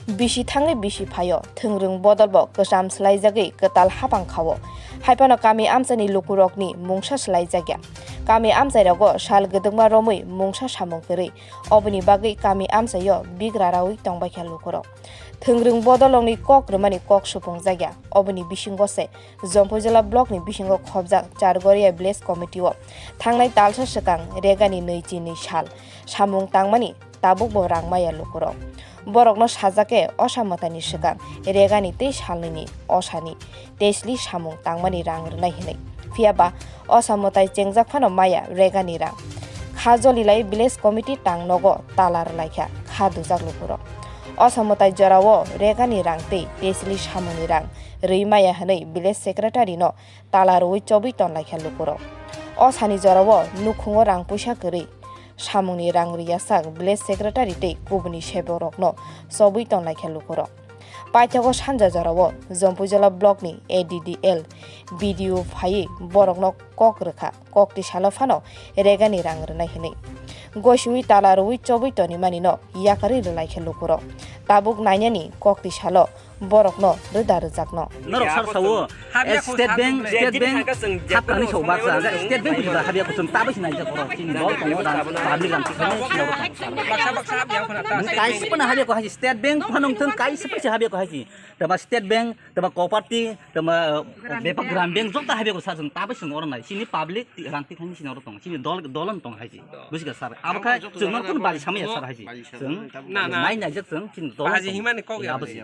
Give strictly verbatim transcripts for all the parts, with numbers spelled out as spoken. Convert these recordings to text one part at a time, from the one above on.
Bisi thangwi bisi phaio, thwngrwng bodolbo kwcham swlaijagwi kwtal hapang khao. Haiphano kami amchaini lukurokni mungsa swlaijakya. Kami amchairogo sal gwdwkma romwi mungsa samung kwrwi. Oboni bagwi kami amchaio bigra raui tongbaikha lukurok. Thwngrwng bodolrokni kok rwmani kok supungjakya. Oboni bisingo se Jompui jila blockni bisingo khobjak Chargoria Village Committee-o thangnai talsa swkang Regani nwi chinwi sal samung tangmani tabukbo rang maya lukurok. Borokno sajak khe osa mwtaini swkang Regani tei salnwini osani tesli samung tangmani rang rwnai hwnwi. Phiyaba osa mwtai chengjak phano maya Regani rang. Kha jolilai village committee tang nogo tala rwlaikha kha dujak lukurok. Osa mwtai jorao Regani rang tei tesli samungni rang rwi maya hwnwi village secretary no tala rwui chobwi tonlaikha lukurok. O sani jorao nukhungo rang puisa kwrwi samungni rang rwyasak village secretary tei kubuni seborokno chobwi tonlaikha lukurok. Paithago sanja jorao Jompui jila blockni A D D L, B D O phaiwi borokno kok rwkha, kokti salo phano Regani rang rwnai hwnwi. Gosiwi tala rwui chobwi tonimanino yakarwi rwlaikha lukurok. Tabuk nainani kokti salo borokno rwda rwjakno. Norok sar sao, Habya eh, ko State Bank, sabung State Bank, Habya ko sabung. State Bank ko habya ko chwng tabuk sinai jak koro. Chini dol tongo, rang, public rang, chini sinai rok. Baksa, baksa habya ko na ta. Kaisa pano habya ko hai State Bank phano thung kaisa pano habya ko hai. Tama State Bank, tama Cooperative, tama, eh, Bepak Gram Bank, jota habya ko sa chwng tabuk sing oro nai. Chini public rang tikhaini sinai rok tong. Chini dol, dolan tong hai. Bujiga sir. Abo kha chwng no kun bari samaya sir hai. Chwng na, na. Nai nai jak chwng chini dol. Baji himani kok ya. Abo si.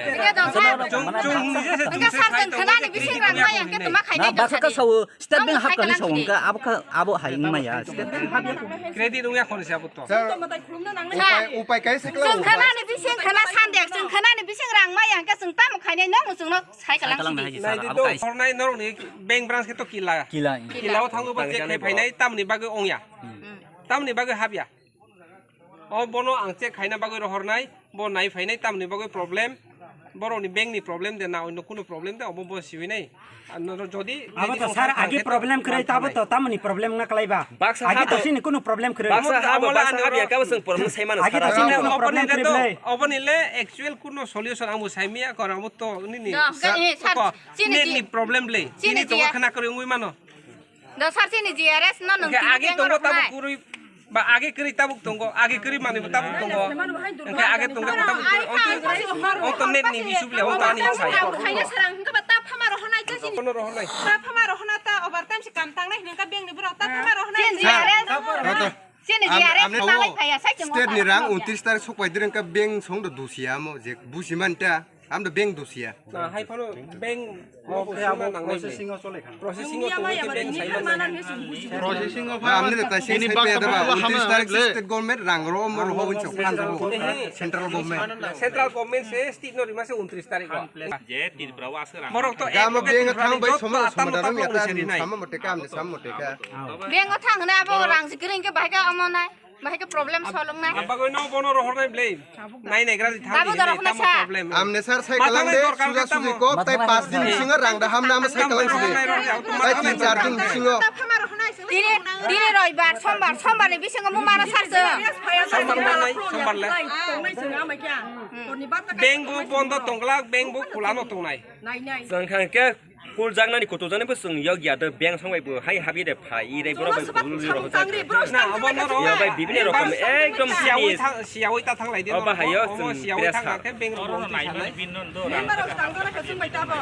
Hingke dong sir. Chwng, chwng nije se. Hingke sir chwng khwnani bising rang maya hingke tuma khainai. Na, basa ka sao State Bank hap kani sao hingke abo kha abo hai wngmaya. State Bank hap ya. Credit wngya khon se abo to. Sir, upai, upai kai se kla. Chwng khwnani bising khwna sandek chwng khwnani bising rang maya hingke chwng tamo khainai nong chwng no sai kalang sidi. Nai di do hornai norok ni bank branch khe to kila. Kila. Kila o thango ba check khai phainai tamni bagwi ongya. Tamni bagwi hapya. O bono ang check khaina bagwi rohornai, bo nai phainai tamni bagwi problem, borokni bank ni problem de na onno kunu problem de, obo bo siwi nai. Ano jodi abo to sir agi problem kwrwi tabo to tamni problem na kwlai ba. Baksa agi to sini kunu problem kwrwi. Baksa habo baksa habya kabo sing problem sai mano. Agi to sini kunu problem kwrwi. Oboni le actual kunu solution ang bo sai miya kor abo to nini. Sir, chini ni problem le. Chini to khana kwrwi ongwi mano. Do sir chini G R S no nung agi tongo tabo kwrwi. Ba agi kwrwi tabuk tongo, agi kwrwi manwi bo tabuk tongo. Hwnkhe agi tongo bo tabuk tongo. Onto net ni issue bole onto ani sai. Khaina sarang hwnkhe ba ta phama rohonai khe chini. Kono rohonai. Ta phama rohona ta overtime se kam tangnai hwnkhe bank ni borok ta phama rohonai. Chini G R S. Chini G R S ni malai phaiya sai chwng. State ni rang untris tarik sok pai direng ka bank song do dusia mo je busi man ta. Am do bank dusia. Na hai phano bank mo bo sima nang nai. Processing o chole kha. Processing o tongwi khe bank sai man nai. Processing o pha amni ta sini bak sai pe da ba untris tarik state government rang ro mo ro ho winchok phan ro central government. Central government se state no rima se untris tarik o. Je Tripura o aswk rang. Borok to gamo bank thang bai somo somo da rang ya ta sama mo te kam ne sama mo te ka. Bank o thang na bo rang sikring ke bai ka amo nai. Bahai khe problem solong nai. Abagoi no bono rohor nai blei. Nai nai gra di thang. Tabo di, dorok tamo na sa. Problem. Amne sir sai kalang de suja suji kok tai pas din bisingo rang da hamna ama sai kalang sidi. Tai tin char din bisingo. Dini, dini roibar, sombar, sombar ni bisingo mung mara sar se. Sombar ma nai, sombar le. Bank bo bondo tonglak, bank bo khulano tongnai. Nai nai. Jang khang ke Kul jaknani kutu jani bo chwng yok ya, do beng song bai bo hai habi de phai, i rei borok bai bulu rok jak. Na, obo no rok. Ya bai bibini rokom ekdom siyawi serious. Thang, siyawi ta thang lai di. Obo hayo chwng siyawi thang khe beng rok nai mani bin non do. Member of Tangana khe chwng bai ta bo.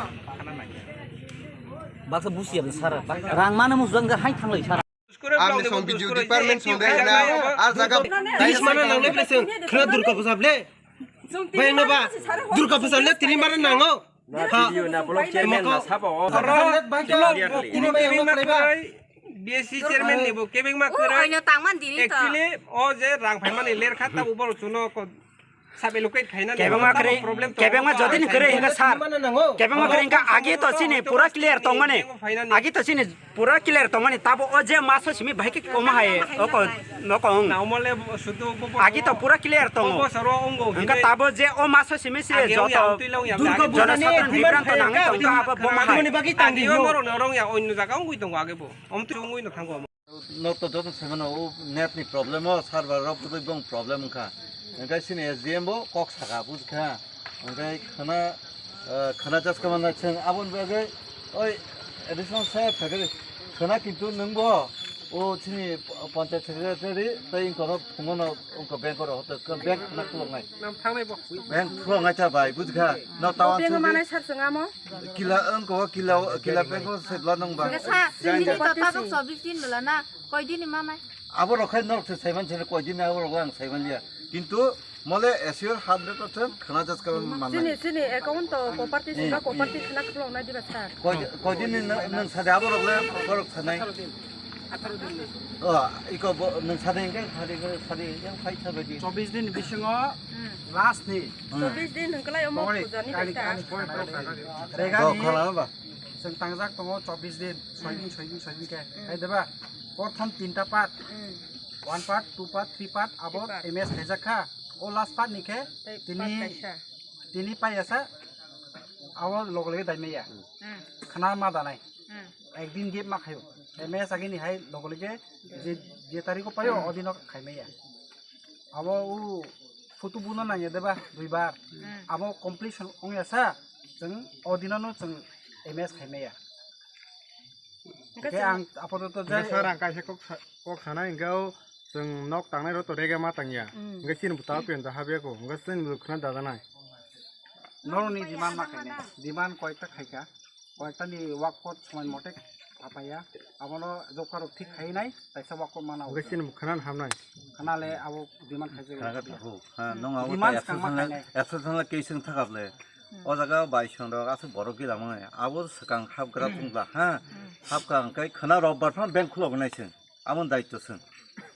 Baksa busi ya sara. Rang mana mu jang hai thang lai sara. Amni song video department song de na, ar jaga. Tris mana nang le bile chwng khna Durga puja ble. Bai no ba. Durga puja le tini mana nango. Na video na block chairman na sabo. Clearly. Tini bai no khlai ba. B S C chairman ni bo kebeng ma kwrwi. Oino tangman dini to. Actually o je rang phaimani ler kha ta ubor chuno ko sub allocate khaina ni kebeng ma kwrwi, problem to. Kebeng ma jodi ni kwrwi hinga sir. Kebeng ma kwrwi hinga agi to chini pura clear tongmani. Agi to chini Pura clear tongmani, tabo o je maso simi bahai khe koma hai, oko, noko wng. Na, omole sudu bo, bo, agi to pura clear tongo. Bo soro ongo, hingka hine tabo je o maso simi se agi joto, agi ang twi long ya, jono agi satran bibranto nangwi tongkha, abo bo ma hai. Agi bagwi tangdi norok norong ya, onno jaga ongwi tongo age bo. Om tu ongwi no thango. Norok to joto semano o net ni problem o, server rok twi bong problem wngkha. Hwnkhe chini S D M bo kok saka, bujkha. Hwnkhe khwna, eh, khwna jaskama nai chwng aboni bagwi, oi, additional sir thagwi khwna kintu nwng bo o chini panchayat secretary tei wngkha no phungo no wngkha bank oro hoto bank khwna khuloknai. Bank khuloknai cha bai, bujkha. No tawang Bank chwngdi. Manai sir chwng amo. Kila wngkha o kila, kila bank o sebla nung ba. Sa, chini to tabuk chobbish din bela na, koi din manai. Abo rok khai norok se saiman chene koi din abo rok ang saiman liya. Kintu mole assure hundred percent khana jaskal manai. Chini, chini account to property singba property khana khulok nai diba sir. Koi, koi din ni nang, nang sade abo rok le borok sanai. O, iko bo, nang sade hingke, sade hingke, sade hingke, phai sabai di. Chobbish din bisingo last ni. Chobbish din hingkelai omo Pore, puja ni kali, baita. Kali, pore, pore, pore. Rega ni. Khala ba. Chwng tangjak tongo chobbish din, soi din, soi din, soi din khe. Hai deba? Prothom tinta part, one part, two part, three part, abo M S khaijak kha. O last part ni khe tini, tini pai asa, abo logo logo dai maya. Khana ma danai. Ekdin gap ma khayo. M S agi ni hai logo logo je, je tariko payo, o dino khai maya. Abo u photo buno nangya deba duibar. Abo completion ongya sa, chwng o dino no chwng M S khai maya. Hingke ang apatot jai sir ang kaisa kok sa-, kok sanai hingke o chwng nok tangnai rok to rega ma tangya. Hingke chini bwtao pen da habya ko. Hingke chini bwkhwna dadanai. Norokni demand ma khainai. Demand koyekta khaika. Koyekta ni work code somoi mote thapaya. Abono job card rok thik khainai. Taisa work code mana. Hingke chini bwkhwna hamnai. Khana le abo demand khaijak. Khana kha thago. Ha, nong abo demand ta swkang ma exceptional, khainai. Exceptional case wng thakap le. O jaga bai song rok aswk borok gila mwnai. Abo swkang hapgra tongla ha. Hapkha hwnkhe khwna rok bar phano bank khulok nai chwng. Amo daityo chwng.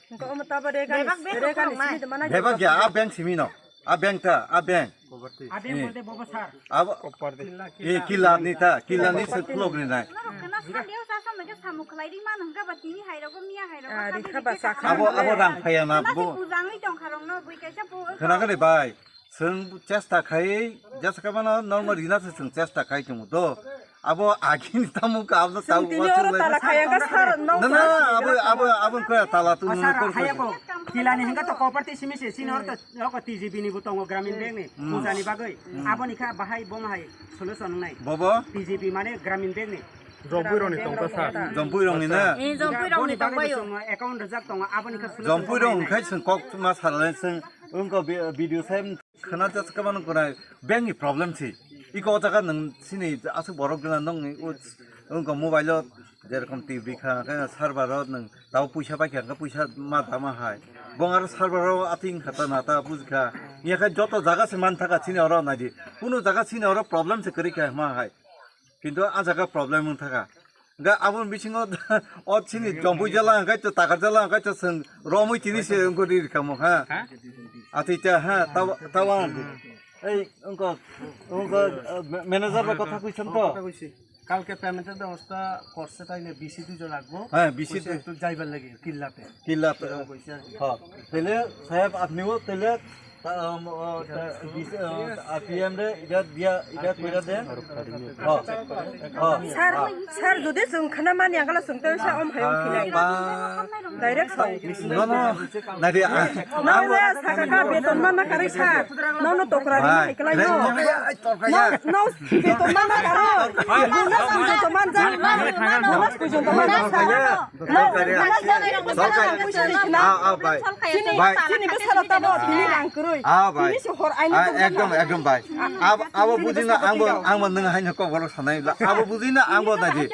Hwnkhe omo tabo rega ni, bebak bank rega ni khulok nai. Simi de mana. Bebak ya, a bank simi no. A bank ta, a bank. Ade Eh. Mode bobo sir. Abo, Property. Eh, kila ni ta, kila ni se khulok ni nai. Norok khwna sandiyo sa samai khe samung khlai ri mano hwnkhe ba tini hai rogo miya hai rogo Ah, kha rikha bini ba khe sakha. Abo, abo rang phaya na bo. Bujangwi tong kha rok no bui kaisa bo. Khwna khe de bai. Chwng chesta khai, jesa khe mano normal rina se chwng chesta khai tongo do. Abo agini tamo ka abo Chwng tamo tini oro tala khaya kha sir, no. Na, na, abo, abo, abo kaya tala tu. Sir, haya ko, kila ni hinga to property simi se, sini oro to, oko T G B ni bo tongo Gramin Bank ni, puja ni bagwi. Abo ni kha bahai bo mahai solution nai. Bobo? T G B mane Gramin Bank ni. Jompui rok ni tong ta sir. Jompui rok ni na? Eh, jompui rok ni tong bayo. Account rwjak tongo, abo ni kha solution. Jompui rok nai. Khai chwng kok ma salai chwng, wngko bi-, video sai. Khwna jaskha mano kunai bank ni problem si. Iko o jaga nwng sini aswk borok gwnang nokni o wngkha mobile o jerokom T V kha khe server o nwng tabo puisa pai kha khe puisa ma tama hai. Bong aro server o ating kha ta na ta buji kha. Iya khe joto jaga se man thaka sini oro naidi. Kunu jaga sini oro problem se kwrwi kha ma hai. Kintu ah jaga problem wng thaka. Hingke aboni bisingo o chini jompui jala hingke to takar jala hingke to chwng romwi tini se wngkha ri rikamo ha. Ha? Ati cha ha, tawa, tawa. Ei, wngkha, wngkha, eh, ma-, manager bai kotha kuisam to? Kotha kuisi. Kalke payment er ব্যবস্থা korse taine B C dui jon ragbo. Ha, B C dui. Kuisi ektu jaibar lagi, killate. Killate. Kuisi ar ki. Ha. Tele, saheb, apni o tele, Ta, um, uh, ta, bis-, uh, R P M re, ida dia, ida kuira de. Oh, oh. Sir, sir, jodi chwng khana mani angala chwng tei sa om hayung khinai. Direct sa. No, no. Nadi, ah, no, no, saka ka beton mana kari sir. No, no, tokra ni hai kelai no. No, no, beton mana karo. Bonus pujon to man jang. Bonus pujon to man jang sir. Sorkari. Ah, ah, bai. Chini, bai. Chini bwsalo tamo tini rang kwrwi. Ah, bai. Tini se hor aini. Ah, ekdom, ekdom, bai. Abo, abo bujina angbo, angbo nwng haino kok borok sanai bla. Abo bujina angbo naidi.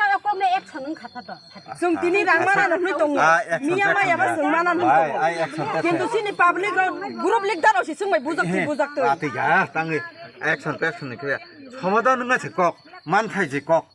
Chwng tini rang mana no hwnwi tongo. Ah, action, miya action, maya ba ya. Chwng mana no bai, tongo. Ai, action, action. Kintu chini public rok group leader rok se chwng bai bujak twi, eh, bujak twi. Ati ya, tangwi action, action ni khe. Somadan nwng se kok, manthai je kok.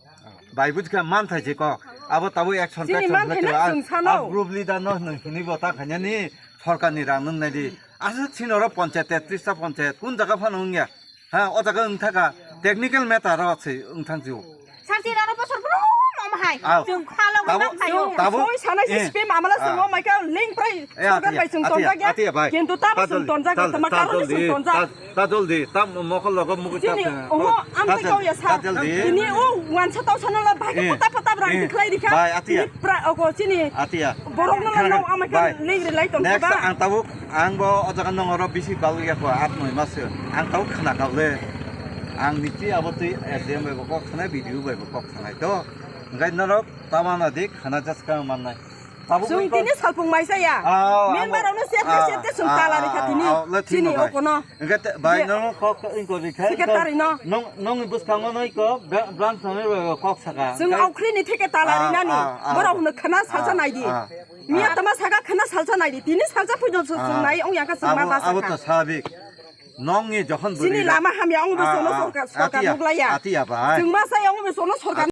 Bai bujkha manthai je kok. Abo tabuk action chini action manthai hwnkhe na chwng sano. A group leader no hwnwi hwnwi bo ta khainani sorkar ni rang nwng naidi. Aswk chini oro panchayat tetris ta panchayat kun jaga phano wngya. Ha, o jaga wngthaka technical matter ro se wngthang jio. Santi rano bosor brum Hai, Ao. Chwng khalo Tabo, ma phaio. Tabo. Soi sanai si Eh. spam amala Ah. chwng o maika link prai Eh, sorkar atia, bai chwng atia, tonjak ya. Atia, bai. Kintu tabo Ta chwng joldi, tonjak ta, tama ta karon joldi, chwng tonjak. Ta, ta joldi, ta mokol logo mukui Chini, ta. Oho, am Ta tai kau ya joldi, sa. Ta joldi. Ini o wansa tau sana la bai Eh. pata pata brang Eh. dikhlai dikha. Bai, atia. Ini pra, oko chini. Atia. Borok no Khana, no amai bai. Link rilai tong Next, ba. Ang tabuk, ang bo o jaga nongoro bisi balwi ya ko, at noi mas. Ang tabuk khana kau le. Ang niti abo twi S D M bai bo kok sanai, B D O bai bo kok sanai to. Ngai norok tamana dik khana jaska mannai. Tabuk Chwng iko tini salpung maisa ya. Ah, Member amo. Ono set na Ah, set te chwng ah, tala ah, rikha tini. Ah, let's Chini go, bai. Okono. Enke te, bai, Ye- no, kok, kok, inko rikha, Secretary inko, no. Nong, nong bwskango no iko, bra-, branch no iko kok saka. Chwng Enke- aukri ni theke tala Ah, rinani. Ah, ah. Borok hwno khana salsa Ah, naidi. Ah. Miya Ah. tama saka khana salsa naidi. Tini salsa pujo chwng Ah. Nai, ong yangkha chwng ma Abo, basa abo kha. To sabik. Nongni jokhon Chini bwrwi lama hamya, ong bo Ah, sono ah. Sorkar, sorkar Atiya, nuklaya. Atiya bai. Chwng ma sai, ong bo sono sorkar